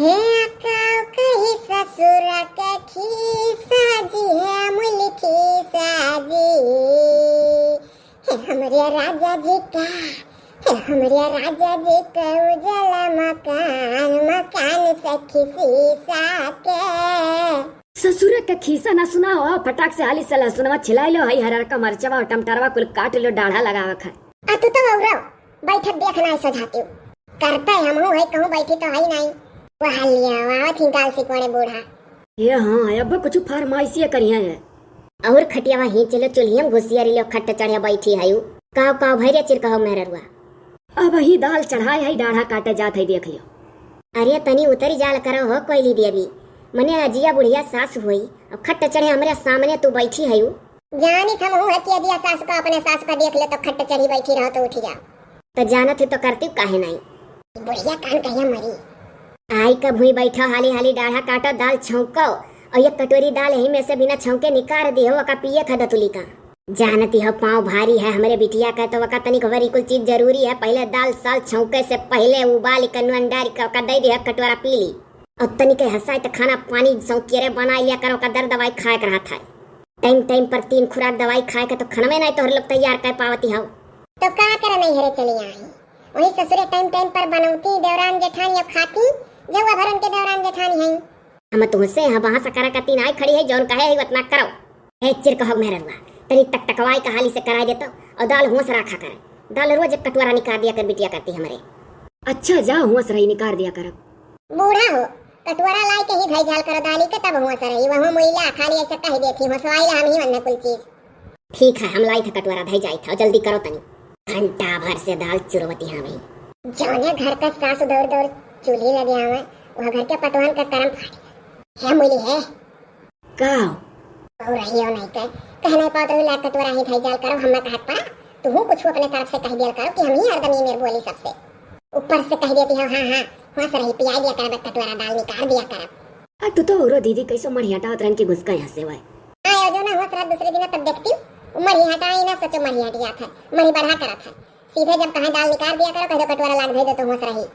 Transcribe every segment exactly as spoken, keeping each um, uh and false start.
हे अक्का कही ससुर के खीसा जी, हे मुल खीसा जी, हे हमरे राजा जी का, हे हमरे राजा जी के उजला मकान, मकान सखी सीसा के। ससुर के खीसा ना सुना हो, फटाक से हाली से लहसुनवा छिलाई लो, हई हरर का मरचवा और टमटरवा कुल काट लो, डाढ़ा लगावे खाए। आ तू तो औरो बैठत देख नाई सजातिउ। करते हमहू है, कहूँ बैठी तो है नाई। वह लिया, आवत ही गाल सिकोड़े बूढ़ा। ये हाँ, अब कुछ फरमाइशी करिया है। और खटियावा ही चलो चुल्हियम घुसिया रिलो, खट चढ़े बैठी है। काव काव भैरे चिर कहो मेहररुआ। अब ही दाल चढ़ाए है, डाढ़ा काटे जात है, देख लियो। अरे तनी उतरी जाल करो हो कोयली देवी, मने अजिया बुढ़िया सास होई, अब खट चढ़े हमरे सामने तू बैठी है। जानित हमहू है कि अजिया सास का अपने सास का देख ले तो खट चढ़ी बैठी रहो तो उठी जाओ। तो जानत ही तो करती काहे नाई। बुढ़िया कान कहिया मरी। आई कब हुई बैठो, हाली हाली डाढ़ा काटो, दाल छौंको और एक कटोरी दाल यही में से बिना छौंके निकाल दी हो, ओका पिए खा दतुली का। जानती हो पाँव भारी है हमरे बिटिया का, तो ओका तनिक भरी कुल चीज जरूरी है। पहले दाल साल छौंके से पहले उबाल के नून डाल के ओका दे दी है, कटोरा पी ली। और तनिक हंसाई तो खाना पानी सौंकियरे बनाई लिया करो, ओका दर दवाई खाए के रहत है। टाइम टाइम पर तीन खुराक दवाई खाए के तो खनवे नहीं तोहरे लोग तैयार कर पावती हो। तो का करे नहीं हरे चली आई, वही ससुरे टाइम टाइम पर बनौती, देवरान जेठानी अब खाती, जौआ भर उनके देवरान जेठानी है। हम तुहसे यहाँ वहाँ से करा करती नाई खड़ी है, जौन कहे है उतना करो। ए चिर कहो मेहररुआ, तनी तक तकवाई का हाली से कराई देतो, और दाल हुआ से राखा करे। दाल रोज एक कटोरा निकाल दिया कर बिटिया करती हमरे। अच्छा जा हुआ से रही निकाल दिया कर। बूढ़ा हो, कटोरा लाई के ही धई झाल करो दाली के, तब हुआ से रही। वह मुइला खाली ऐसे कह देती, हुआ से आइला हम ही वन्ने कुल चीज। ठीक है, हम लाई थे कटोरा, धई जाई था, जल्दी करो तनी। घंटा भर से दाल चुरवती हाँ वही। जौने घर का सास दौड़ दौड़ चूल्ही लगे आवे, वह घर के पटवान का करम फाड़ी। हे मुली है। का? और रहियो नहीं के, कह नहीं पावत रही, ला कटोरा ही धई जाल करो, हमें कहत पड़ा, तू कुछ अपने तरफ से कह दिया करो कि हम ही हरदम ये मेर बोली सबसे। ऊपर से कह देती है, हाँ, हाँ, हुआ से रही, पिया दिया करब, कटोरा दाल निकाल दिया करब। आ तू तो औरो दीदी कैसो मढ़ियाटावत रहन की घुसका यहाँ से वाय। आयो जो ना हुआ से रहा दूसरे दिन तब देखती, वो मढ़ियाटाई ना सोचो मढ़ियाटियात है, मढ़ी बढ़ा करत है। सीधे जब कहे दाल निकाल दिया करो, कह दो कटोरा लाग धई दो तो हुआ से रही।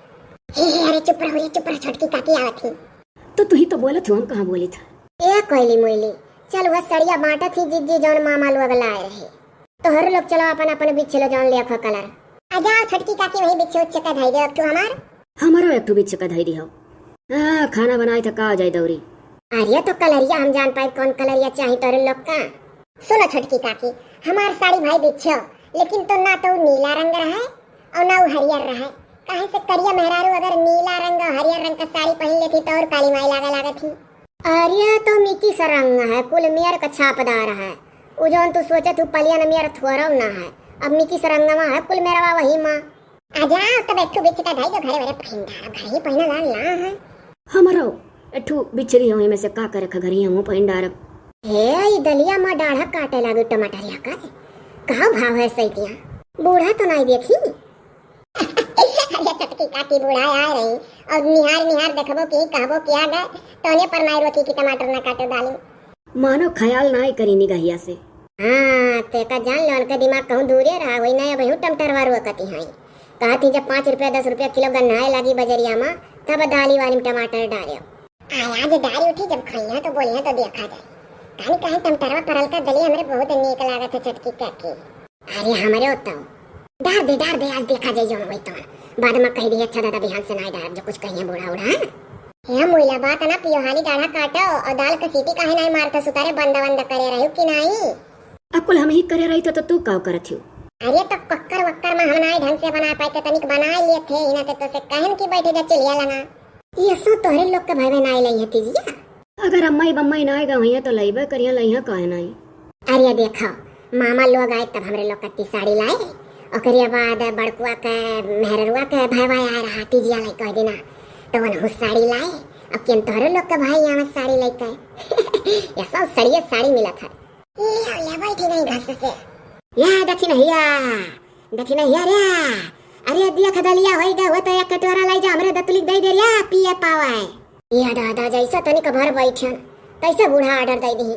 हे, हे, अरे चुप रहो रे, चुप रहो, छोटकी काकी आवत ही। तो तू ही तो बोलत हो, हम कहाँ बोली था? ए कोयली मोयली, चल वह सड़िया बांटत ही जिज्जी जौन मामा लोग लाए रहे। तोहर लोग चलो अपन अपन बिछलो जौन लेखो कलर। आ जाओ छोटकी काकी वही बिछो उच्छे का धई दे अब तू हमार। हमारो एक ठो बिच्छू का धई दिहो। आ, खाना बनाए था का जाए दौरी। अरे तो कलरिया हम जान पाए कौन कलरिया चाही तोरे लोग का। सुनो छोटकी काकी, हमार साड़ी भाई बिच्छो, लेकिन तो ना तो नीला रंग रहे और ना वो हरियर रहे। काहे से करिया मेहरारू अगर नीला रंग और हरियर रंग का साड़ी पहन लेती तो और काली माई लागा लागत ही। अरे तो मिकी सा रंग है, कुल मेर का छापदार है। उ जौन तू सोचत हूँ पलियन मेर थोड़ो ना है, अब मिकी सा रंगवा है कुल मेरवा वही माँ। आ जाओ, तब एक ठो बिच्छू का धई दो, घरे वरे पहिन डारब, घर ही पहिना लाल ना है। हमरो एक ठो बिछरी हो, एमे से का करे खा, घर ही हमहू पहिन डारब। हे, ई दलिया माँ डाढ़ा काटे लागे टमाटरिया का। का भाव है सैतिया? बूढ़ा तो नहीं देखी। अरे छोटकी काकी बूढ़ा आ रही, और निहार निहार देखबो की कहबो किया गए, तोने पर नहीं रोकी कि टमाटर ना काटो डाली। मानो ख्याल नाई करी निगहिया से। हाँ, ते का जान लो, उनका दिमाग कहूँ दूरे रहा, वही ना अबहियों टमटरवा रोकती हैं। कहत ही जब पाँच रुपया, दस रुपया किलो गन्हाए लागी बजरिया मा, तब दाली वाली में टमाटर डालियो। आया जे डारी उठी, जब खइया तो बोलिया तो देखा जाए। कानी कहे टमटरवा परल का दलिया हमरे बहुत नीक लागत है छोटकी काकी। अरे हमरे तो। डार दे, डार दे, आज देखा जाए जौन होई तौन। बाद में कह दिए, अच्छा दादा बिहान से नाई डारब, जो कुछ कहिए बूढ़ा उढ़ा। हे मुइला बात ना पियो, हाली डाढ़ा काटो और दाल का सीटी काहे नाई मारत सुतारे, बंद बंद करे रहो कि नाई? अब कुल हम ही करे रही तो, तो तू का करत हो? अरे तो कक्कर वक्कर में हम नाई ढंग से बना पाए तो तनिक बना लिए थे, इना ते तो से कहन की बैठे जा चुलिया लगा। ये सो तोहरे लोग के भाई बहन आए लइहे तीजिया। अगर अम्माई बम्माई ना आए गए हुइया तो लइबे करिया, लइहा काहे नाई? अरे देखो, मामा लोग आए तब हमरे लोग कत्ती साड़ी लाए, ओकरे बाद बड़कुआ के मेहररुआ के भाईवा आए रहा तीजिया लाई कह दिना, तो वनहु साड़ी लाए। अब केन तोहरे लोग के भाई यहाँ साड़ी लेके ये सब सड़िए साड़ी मिलत है। ले, ले बैठी नहीं घस से। या दखिनहिया, दखिनहिया रे, अरे दिया खदलिया होई गए, वो तो एक कटोरा लाई जा, हमरे दतुलिक दे दे रे, पिए पावे। ये दादा, जैसा तनिक भर बैठन, तैसे बूढ़ा order दे दी।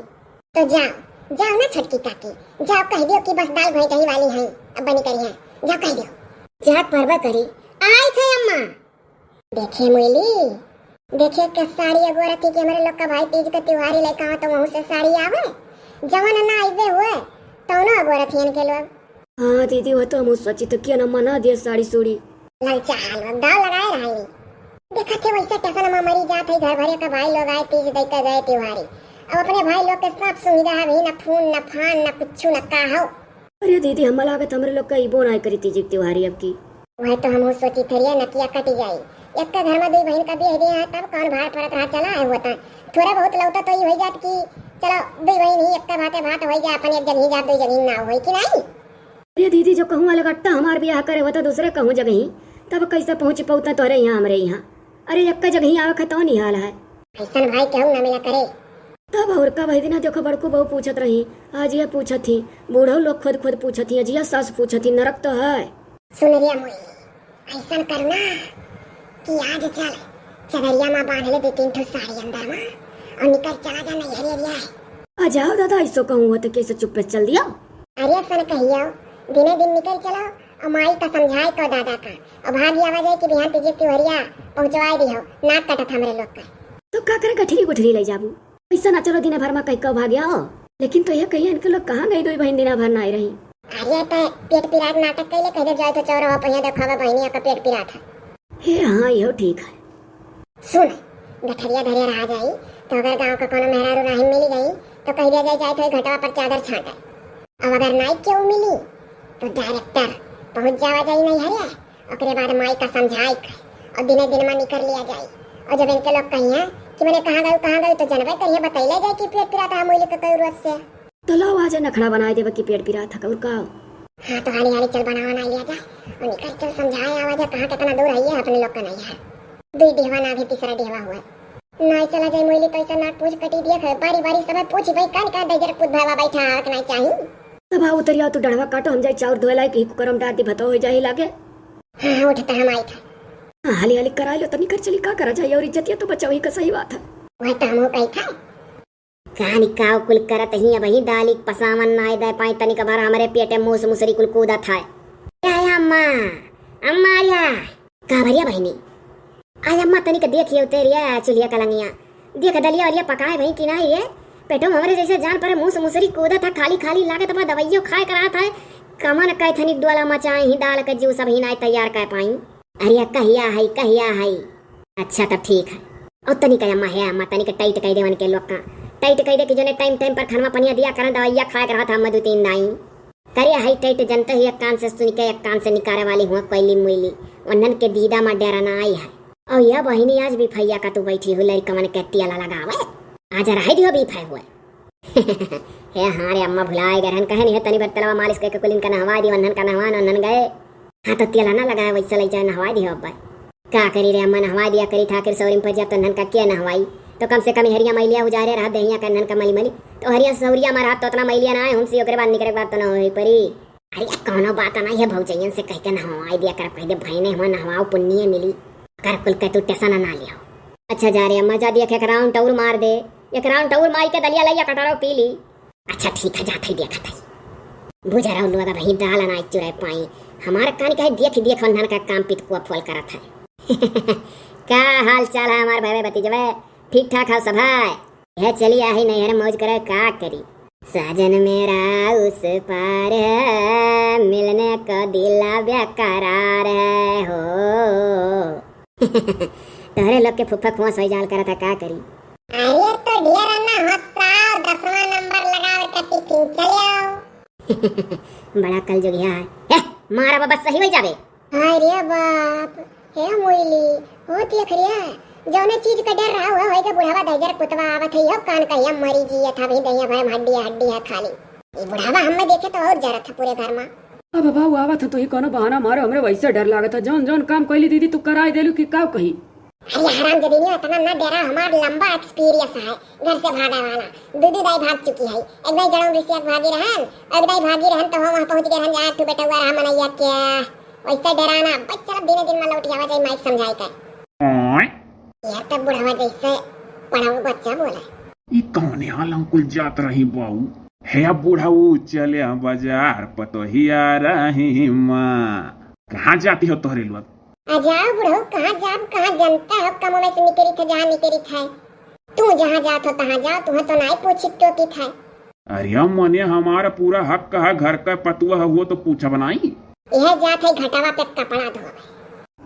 तो जाओ, जाओ ना छोटकी काकी, जाओ कह दियो कि बस दाल भैंटही वाली हैं, अब बनी करी हैं, जाओ कह दियो। जात परबा करी, आई थे अम्मा। देखे मुइली, देखे के साड़ी अगोरत ही कि हमरे लोग का भाई तीज का त्योहारी लइका हो तो वहू से साड़ी आवे, जवन ना आइबे हुए तौनो अगोरत ही इनके लोग। हाँ दीदी, वह तो हम सोची तो किया ना मना दिया साड़ी सूड़ी। ललचा हाल में दाव लगाए रहे। देखत है वैसे टेशन में मरी जात है, घर भरे का भाई लोग आए तीज दे के गए त्योहारी। अब अपने भाई लोग के सब सुविधा है, अभी न फोन, न फान, न कुछ, न का हो। अरे दीदी, हम लागत हमरे लोग का इबो ना करी तीज त्योहारी अब की। वह तो हमहू सोची थरिया नकिया कटी जाई। एक घर में दुई बहिन का बियाह दिया है, तब कौन भार पड़त रहा, चला है होता। थोड़ा बहुत लौटा तो ई होई जात कि चलो दुई बहिन ही एक भाते भात होई जाए, अपन एक जगह जात दुई जगह ना होई कि नहीं। अरे दीदी, जो कहूँ वाला गट्टा हमार बियाह करे होता दूसरे कहूँ जगह ही, तब कैसे पहुँच पौता तोरे यहाँ हमरे यहाँ। अरे एक जगह ही आवे खतौन ही हाल है। ऐसन भाई केहू ना मिला करे। तब और का भाई दिना देखो बड़कू बहू पूछत रही, आज ये पूछत ही, बूढ़ो लोग खुद खुद पूछत ही, अजिया सास पूछत ही, नरक तो है। सुन रिया मोई, ऐसन करू ना कि आज चल चदरिया में बांध ले दो तीन ठो साड़ी अंदर में और निकल चला जा नैहरे रिया है। आ जाओ दादा, ऐसो कहूँ हो तो कैसे चुप्पे से चल दिया? अरे सन कहियो, दिने दिन निकल चलो और माई का समझाए को दादा का और भाग आवा जाए कि बिहान तीजे तिवरिया पहुँचवाए दिहो, नाक कटत हमरे लोग का। तो का करे गठरी गुठरी ले जाबू? ऐसा ना चलो दिन भर में कह के भाग आओ, लेकिन तो यह कहिए इनके लोग कहाँ गई, दो बहन दिन भर ना आई रही। अरे तो पेट पिरात नाटक कैले कह दे जाए तो चौरा हो पहिया देखावे बहनिया का पेट पिरात है। हे हाँ, यह ठीक है। सुन, गठरिया धरे रहा जाई तो अगर गांव का कोनो मेहरारू राही मिली गई तो कह दिया जाए जाए तो घटवा पर चादर छाटे। अब अगर नाई केहू मिली तो डायरेक्टर पहुंच जावा जाई नैहरिया, ओकरे बाद माई का समझाई के और दिने दिन में निकर लिया जाई। और जब इनके लोग कहिए कि मैंने कहाँ गई कहाँ गई तो जनबे करिए बतैले जाए कि पेट पिरात है मुइली के कई रोज से। तो लाओ आज नखड़ा बनाए देवे कि पेट पिरात है और का। हाँ तो हाली हाली चल बनावा ना लिया जा और निकर चल समझाए आवा जा कहाँ कितना दूर है ये अपने लोग का नहीं है। दुई डिहवा ना भी तीसरा डिहवा हुआ। नाई चला जाई मोइली तो ऐसा नाक पूछ कटी दिया है। बारी बारी सब पूछ भाई कान का दजर पुत भावा बैठा आवत नाई चाही। तब आ उतरिया तू डढ़वा काटो, हम जाई चाउर धोए लाई कि कुकर में डाल दी भतो हो जाए लागे। हाँ उठता हम आई था। हाँ, हाली हाली कराई लो तनी कर चली का करा जाए और इज्जतिया तो बचाओ ही का सही बात है। वह तो हमहू कही था। कान काव कुल करत ही अब ही दाली पसावन नाई दे पाई तनिक भर हमरे पेटे मूस मुसरी कुल कूदत है। या अम्मा, अम्मा या। का भरिया बहिनी? आय अम्मा, तनिक देखियो तेरिया चूल्हिया कलंगिया। देख दलिया वलिया पकाए भई कि नाई रे? पेटो में हमरे जैसे जान परे, मूस मुसरी कूदत है, खाली खाली लागत बा, दवाइयो खाए करात है। कमन कैथनिक डोला मचाए ही दाल के जूस अभी नाई तैयार कर पाई। अरे कहिया है, कहिया है? अच्छा तब ठीक है। और तनिक अम्मा है अम्मा, तनिक टाइट कह दे उनके लोग का। टाइट कह दे कि जने टाइम टाइम पर खानवा पनिया दिया करन, दवाइया खाए करात है अम्मा दो तीन दाई। करे हई टाइट जनते ही एक कान से सुन के एक कान से निकारे वाली हुआ कोयली मुइली, उन्हन के दीदा मा डेरा ना आई है। और यह बहिनी आज भी फैया का तू बैठी हुई लड़कवन के तियला लगावे। आज रह दियो भी फै हुए। हे हाँ रे अम्मा भुलाए गए रहन, कहे नहीं है तनी भर तलवा मालिश करके कुलिन का नहवा दी, उन्हन का नहवा न उन्हन गए। हाँ तो तियला ना लगाए वैसे ले जाए नहवा दी हो अब्बा। का करी रे अम्मा, नहवाई दिया करी था, आखिर सौरी में फंस जाब तो नन्हन का के नहवाई? तो कम से कम हरिया मैलिया उजारे रहत देहिया का नन्हन का मली मली, तो हरिया सौरिया में रहत तो उतना मैलिया ना आए, हमसे ओकरे बाद निकरे के बाद तो ना होई परी। अरे कोनो बात ना है, भौजैयन से कह के नहवाई दिया कर, कह दे भाई ने हुआ नहवाओ पुण्य मिली, कर कुल के तू टेंशन ना लियो। अच्छा जा रे अम्मा, जा दिया के एक राउंड टौर मार दे, एक राउंड टौर मार के दलिया लइया कटोरा पी ली। अच्छा ठीक है, जात है देखत है। बुझरौ लोग अबहीं दाल अनाज चुराए पाई। हमार कान कहे देख देख उन्हन का काम पितकुआ फोल करत है। का हाल चाल है हमार भाई भतीजवे? ठीक ठाक है सब है? यह चली आही नैहर मौज करे का करी। साजन मेरा उस पार है, मिलने को दिल बेकरार है हो। तोहरे लोग के फुफ्फा खुआ सोई जाल करत है, का करी? अरे तो ढेर ना हंसाओ, दसवां नंबर लगावे के टिफिन चले आओ। बड़ा कलजुगिया है। हे, मारा बाबा सही हो जावे। हाय रे बाप, हे मोइली, हो देख रे, जौने चीज का डर रहा हुआ होई के बुढ़ावा दहिजर कुतवा आवत है, यो कान कहिया मरी जियत है, अभी दहिया भर में हड्डी है, हड्डी है खाली। ई बुढ़ावा हमें देखे तो और जरत है पूरे घर में। अब बाबू आवत है तो ही कोनो बहाना मारो, हमरे वैसे डर लागत है। जौन जौन काम कैली दीदी तू कराई देलू कि का कही? अरे हराम जदीनिया इतना ना डरा, हमार लंबा एक्सपीरियंस है घर से भागे वाला। दू दू दाई भाग चुकी है, एक दाई जड़ों रिसिया के भागी रहन, एक दाई भागी रहन तो हम वहाँ पहुँच गए रहन जहाँ तू बेटौआ रहा मनैया के। वैसे डराना, बस चल दिने दिन में लौट आवा जाए माइक समझाई के। ओए। यार तब बुढ़ावा जैसे पढ़ाऊ बच्चा बोले। ई कौने हाल अंकुल जात रही बाऊ? हे बुढ़ऊ चले बाजार पतोहिया रही माँ। कहाँ जाती हो तोहरे लोग? आ जाओ बुढ़ऊ, कहाँ जाब, कहाँ जनता हो, कमवे से निकरित है, जहाँ निकरित है। तू जहाँ जात हो, तहाँ जाओ, तुहे तो नाई पूछित टोकित है। अरे मने हमारा पूरा हक है, घर का पतुआ है, वो तो पूछब नाई। यह जात है घटवा पे कपड़ा धोवे।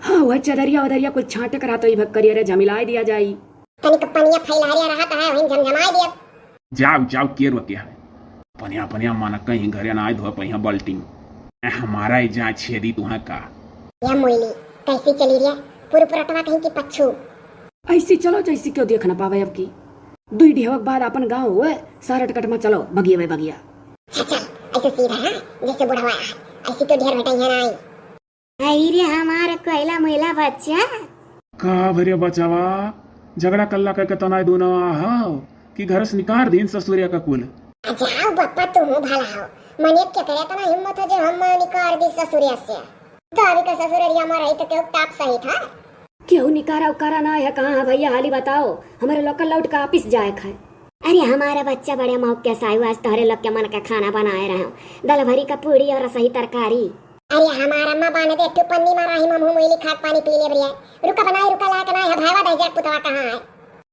हाँ, वह चदरिया वदरिया कुल छांटे करा तो ई भक्करी, अरे झमिलाए दिया जाई। तनिक पनिया फैलारिया रहत है, वहीं झमझमाए दिया। जाओ, जाओ, के रोके है? पनिया, पनिया मन कहीं घरे ना आए धोए पहिया बाल्टी। ए, हमारा ही जाए छेदी तुहा का। या मोइली, कैसी चली रे? पुरपुरटवा कहीं की पच्छू। ऐसी चलो जैसी क्यों देख न पावे अब की। दुई ढेवक बाद अपन गाँव हुए, सारट कटमा चलो, बगिया वे बगिया। चल, चल, ऐसे सीधा, हाँ, जैसे बुढ़वा है, ऐसी तो ढेर भेटाई है ना आई। आई रे हमार कोयला मोइला बच्चा। का भरे बचावा, झगड़ा कल्ला करके तो नाई दोनों आहो कि घर से निकार दीन ससुरिया का कुल। आ जाओ बप्पा, तू हूँ भला हो, मने के करे इतना हिम्मत हो जो हम निकार दी ससुरिया से। तो अभी का ससुरिया में रही तो केहू ताप सही था। केहू निकारा उकारा ना है, कहाँ है भैया, हाली बताओ, हमारे लोग का लौट का ऑफिस जाए खाए। अरे हमारा बच्चा बड़े मौके से आयु, आज तोहरे लोग के मन का खाना बनाए रहे हो, दल भरी का पूरी और सही तरकारी। अरे हमारा अम्मा बाने दे, तू पन्नी मारा ही, हम मुइली खाक पानी पी ले बरिया। रुका बनाई, रुका लायक ना है, भाईवा दहिजर पुतवा कहाँ है?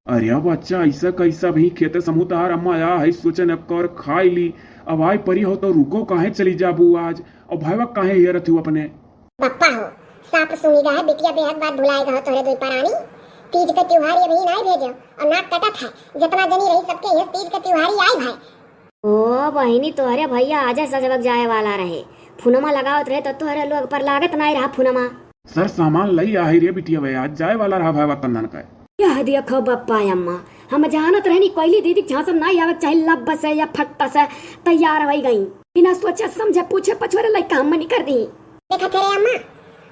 अरे बच्चा, ऐसा कैसा भी खेते समूह तहार अम्मा आया है, सोचन एक और खाई ली। अब आई परी हो तो रुको, काहे चली जाबू आज? और भाईवा काहे हेरत हूँ अपने? बप्पा हो, साप सूंघी गए, बिटिया बेहद बात भुलाए गए तोहरे दुई परानी। तीज के त्योहार ये भी नाई भेजो और नाक कटत है, जितना जनी रही सबके यह तीज के त्योहार ही आई भाई। ओ बहिनी, तोहरे भैया आजे सजवक जाए वाला रहे, फुनमा लगावत रहे तो तोहरे लोग पर लागत नाई रहा फुनमा। सर सामान लई आही रे बिटिया भैया, आज जाए वाला रहा भाई वतन धन का। यह देखो बप्पा अम्मा, हम जानत रहनी कोयली दीदी के झांसम नाई आवक चाहे लब्ब से या फट्ट से तैयार होई गई। बिना सोचे समझे पूछे पछोरे लइका हम मनी कर दी। देखा तेरे अम्मा,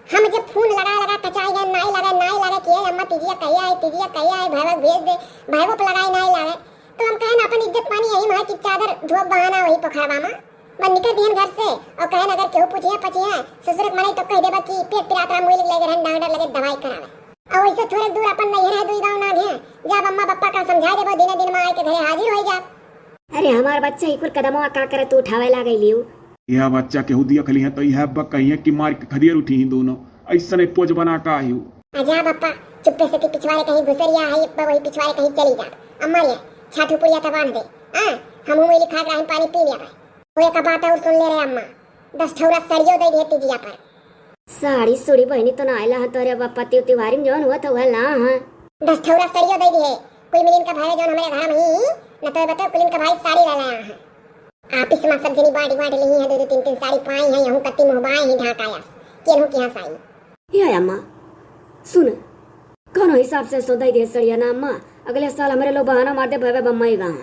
हम जब फोन लगा लगा कचाई गए, नाई लगे, नाई लगे, किए अम्मा तीजिया कहिया है, तीजिया कहिया है, भैवक भेज दे, भैवो पे लगाई नाई लगे, तो हम कहे ना अपन इज्जत पानी यही में है कि चादर धोब बहाना वही पोखरवा में। बन निकल दिहन घर से और कहे ना अगर केहू पूछिए पछिए ससुर के मनई तो कह देबा कि पेट पिरात रहा, मुई लगे रहन डॉक्टर लगे दवाई करावे। और वैसे थोड़े दूर अपन नैहर है, दुई गाँव ना है, जब अम्मा बप्पा का समझा देबो, दिने दिन में आए के घरे हाजिर हो जाब। अरे हमार बच्चा, ई कुल कदमवा का करे तू उठावे लागे लियो? यह बच्चा केहू दिया खली है तो यह अब्बा कहिए कि मार के खदियर उठी ही दोनों। ऐसन एक पोज बना का आयु। आ जा बप्पा, चुप्पे से ती पिछवाड़े कहीं घुसरिया है, अब्बा वही पिछवाड़े कहीं चली जा। अम्मा रे, छाठू पुड़िया तो बांध दे। हाँ, हम मुइली खाक राहिन पानी पी लिया भाई। वो एक बात और सुन ले रे अम्मा, दस ठौरा सड़ियो दे दे तीजिया पर। साड़ी सुड़ी बहिनी तो ना आइला है तोरे बप्पा, तिउ तिवारी में जौन हुआ था वह ला है। दस ठौरा सड़ियो दे दिए, कुल मिलिन का भाई जौन हमारे घर में ही, न तो बता कुलिन का भाई साड़ी ला लाया है। आपस में सब जनी बांट बांट ली है, दो दो तीन तीन साड़ी पाई है, यहूं कत्ती मुंह बाए ही ढाकाया, केनहू की हंसाई। ये अम्मा, सुन, कौनो हिसाब से सो दे दे सड़िया ना अम्मा, अगले साल हमारे लोग बहाना मार दे भवे बम्मई गाँव।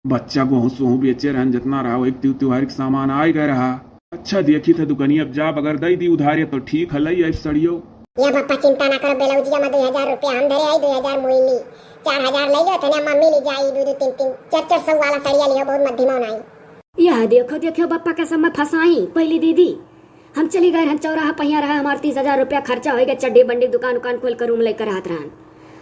बच्चा गोहूँ सोहूँ बेचे रहन, जितना रहा एक तिउ तिवारी के सामान आए गए रहा। अच्छा देखी थे दुकानी, अब जा बगर दई दी उधारे तो ठीक है, लई आई सड़ियो। या बप्पा चिंता ना करो, ब्लाउजिया में दो हजार रुपया हम धरे आई, दो हजार मोइली, चार हजार ले लो, तने अम्मा मिल जाई, दो दो तीन तीन चार चार सौ वाला सड़िया लियो, बहुत मध्यमा नाई। यह देखो, देखो बप्पा के सब में फंसाई, पहली दीदी हम चली गए रहन चौराहा पहिया रहा, हमार तीस हजार रुपया खर्चा होई गया, चड्डी बंडी दुकान उकान खोल कर रूम लेकर रहत रहन।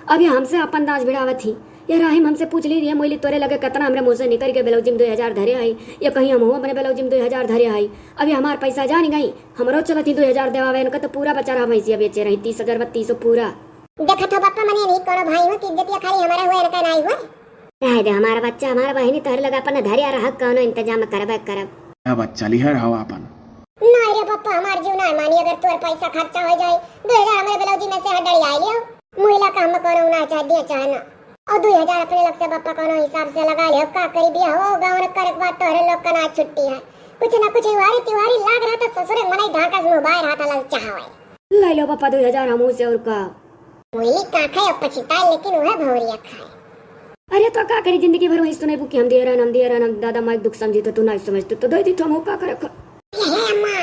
अब ये हमसे अपन दांज भिड़ावत ही। ये राहिम हमसे पूछ ली, "ये मोइली तोरे लगे कतना?" हमरे मुंह से निकल के ब्लाउजी में दो हजार धरे आई। ये कहीं हमहू अपने ब्लाउजी में दो हजार धरे आई। अब ये हमार पैसा जान गई, हमरो चलत ही दो हजार देवावे। इनका तो पूरा बचा रहा भैंसिया बेचे रही, तीस हजार बत्तीस पूरा। देखत हो बप्पा, मने नहीं कोनो भाई हो कि इज्जतिया खाली हमारे हुए, इनका नहीं हुए। रह दे हमारा बच्चा, हमारा बहिनी तोहरे लगे अपन धरिया रह, कौनो इंतजाम करबे करब। अब बच्चा लिहर हो अपन। नहीं रे बप्पा, हमार जीव नहीं मानी, अगर तोर पैसा खर्चा हो जाए, दो हजार हमारे ब्लाउजी में से हडड़ी आई लियो। मुइला का हम कोनो ना चाह दिया चाहे ना। और दो हजार अपने लग से बप्पा कोनो हिसाब से लगा लियो, का करी बिया हो, गाँव रे करक बात तोहरे लोग का ना छुट्टी है। कुछ ना कुछ उहारी तिवारी लाग रहा था, ससुरे मनई ढाका से मुँह बाय रहा था, ललचावे। ले लो बप्पा दो हजार हमहू से और का। मोइली का खाए और पछिताए, लेकिन वह भौरिया खाए। अरे तो का करी, जिंदगी भर वही सुनेबू कि हम दिए रहन, हम दिए रहन, हम दादा माई दुख समझी तो तू नहीं समझ, तू तो दे दी तो हम का करे ख-। अरे हे अम्मा,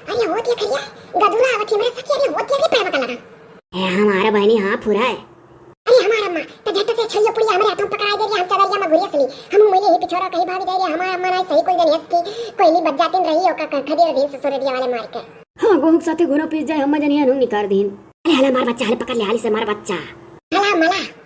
अरे होत ये खरिया, गदुरा आवत ही मेरे सखी, अरे होत ये के पैर का लगा। ए हमारा बहनी हाँ फुरा है। अरे हमारा अम्मा, तो झट से छइयो पुड़िया हमारे हाथों पकड़ाई दे रही, हम चदरिया में घुरिया सली, हम मोइली ही पिछोरा कहीं भाग जाए रे, हमारा अम्मा ना सही कोई जन हंस की, कोई नहीं बच जाती रही, ओका ख-, खदेड़ दी ससुर दिया वाले मार के। हाँ, गोहूँ के साथे घुनो पीस जाए, हम जनिया नू निकार दीन। अरे हला मार बच्चा, हले पकड़ ले, हाली से मार बच्चा। हला मला।